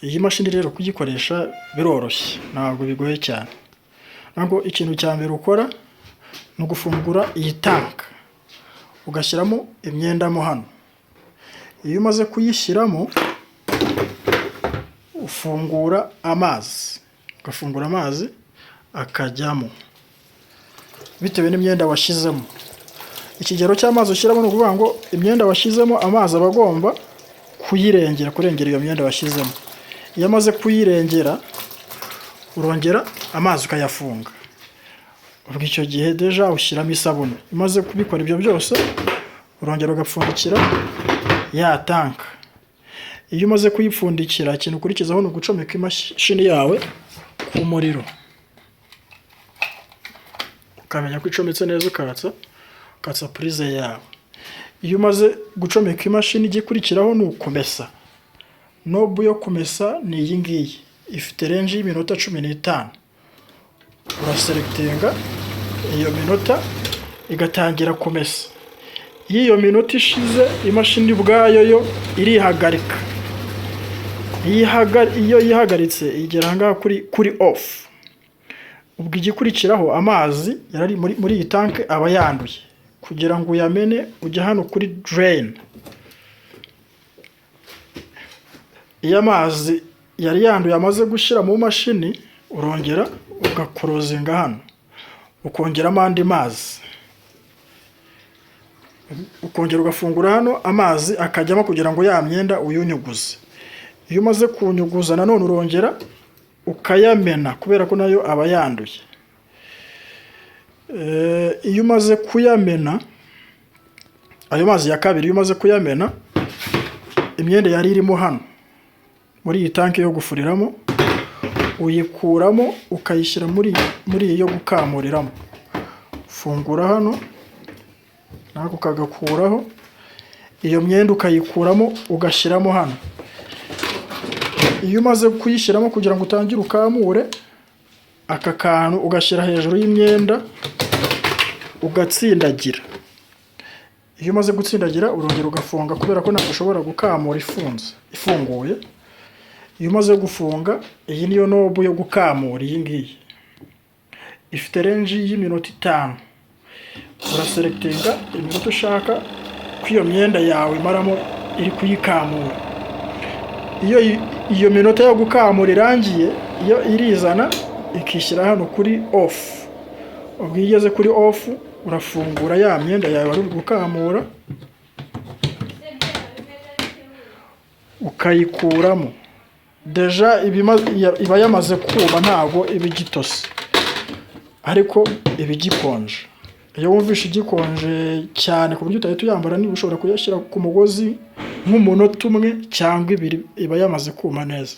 Iyi mashini rero kuyikoresha biroroshye, ntabwo bigoye cyane. Ntabwo ikintu cya mbere ukora ni ugufungura iyi tank, ugashyiramo imyenda mo hano. Iyo umaze kuyishyiramo, ufungura amazi, ugafungura amazi akajyamo bitewe n'imyenda washyizemo. Ikigero cy'amazi ushyiramo, ni ukuvuga ngo imyenda washyizemo, amazi aba agomba kuyirengera, kurengera iyo myenda washyizemo. Iyo amaze kuyirengera, urongera amazi ukayafunga. Ubwo icyo gihe déjà ushyiramo isabune. Umaze kubikora ibyo byose, urongera ugapfundikira ya tank. Iyo umaze kuyipfundikira, ikintu ukurikizaho ni ugucomeka imashini yawe ku muriro, ukamenya ko icometse neza, ukatsa prise yawe. Iyo umaze gucomeka imashini, igikurikiraho ni ukumesa. Knob yo kumesa ni iyi ngiyi, ifite range y'iminota 15. Uraselectinga iyo minota, igatangira kumesa. Iyo iyo minota ishize, imashini ubwayo yo irihagarika. Iyo yihagaritse, igera aha ngaha kuri off. Ubwo igikurikiraho, amazi yari muri iyi tank aba yanduye. Kugira ngo uyamene, ujya hano kuri drain. Iyo amazi yari yanduye amaze gushyira mu mashini, urongera ugaclosinga hano, ukongeramo andi mazi, ukongera ugafungura hano, amazi akajyamo kugira ngo ya myenda uyunyuguze. Iyo umaze kunyuguza, nanone urongera ukayamena kubera ko nayo aba yanduye. Iyo umaze kuyamena ayo mazi ya kabiri, iyo umaze kuyamena, imyenda yari irimo hano muri iyi tank yo gufuriramo, uyikuramo ukayishyira muri iyi yo gukamuriramo. Fungura hano, nako ukagakuraho, iyo myenda ukayikuramo ugashyiramo hano. Iyo umaze kuyishyiramo, kugira ngo utangire ukamure, aka kantu ugashyira hejuru y'imyenda, ugatsindagira. Iyo umaze gutsindagira, urongera ugafunga kubera ko ntabwo ushobora gukamura ifunze, ifunguye. Iyo umaze gufunga, iyi niyo knob yo gukamura. Iyi ngiyi ifite range y'iminota 5. Uraselectinga iminota ushaka ko iyo myenda yawe imaramo iri kuyikamura. Iyo iyo minota yo gukamura irangiye, iyo irizana ikishyira hano kuri off. Ubwo iyo igeze kuri off, urafungura ya myenda yawe wari uri gukamura, ukayikuramo. Déjà iba yamaze kuma, ntabwo iba igitose, ariko iba igikonje. Iyo wumvishe igikonje cyane ku buryo utahita uyambara, niba ushobora kuyashyira ku mugozi nk'umunota umwe cyangwa ibiri, iba yamaze kuma neza.